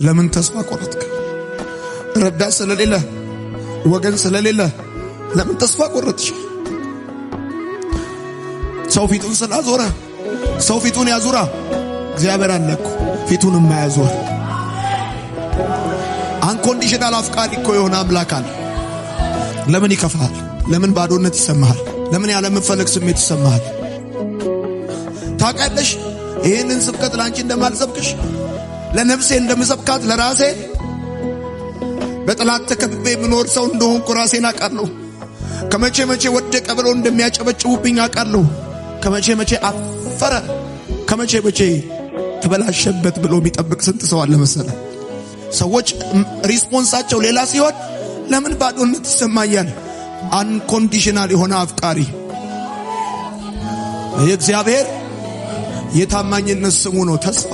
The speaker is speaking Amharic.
ለምን ተስፋ ቆረጥክ? ረዳት ስለሌለ፣ ወገን ስለሌለ ለምን ተስፋ ቆረጥሽ? ሰው ፊቱን ስላዞረ፣ ሰው ፊቱን ያዙራ፣ እግዚአብሔር አለ እኮ ፊቱን የማያዞር። Unconditional አፍቃሪ እኮ የሆነ አምላክ አለ። ለምን ይከፋሃል? ለምን ባዶነት ይሰማሃል? ለምን ያለመፈለግ ስሜት ይሰማሃል? ታውቃለሽ፣ ይህንን ስብከት ለአንቺ እንደማልሰብክሽ ለነፍሴ እንደምሰብካት፣ ለራሴ። በጠላት ተከብቤ የምኖር ሰው እንደሆንኩ ራሴን አውቃለሁ። ከመቼ መቼ ወደቀ ብለው እንደሚያጨበጭቡብኝ አውቃለሁ። ከመቼ መቼ አፈረ፣ ከመቼ መቼ ተበላሸበት ብሎ የሚጠብቅ ስንት ሰው አለ መሰለ። ሰዎች response ኣቸው ሌላ ሲሆን ለምን ባዶነት ይሰማኛል? Unconditional የሆነ አፍቃሪ፣ የእግዚአብሔር የታማኝነት ስሙ ነው ተስፋ።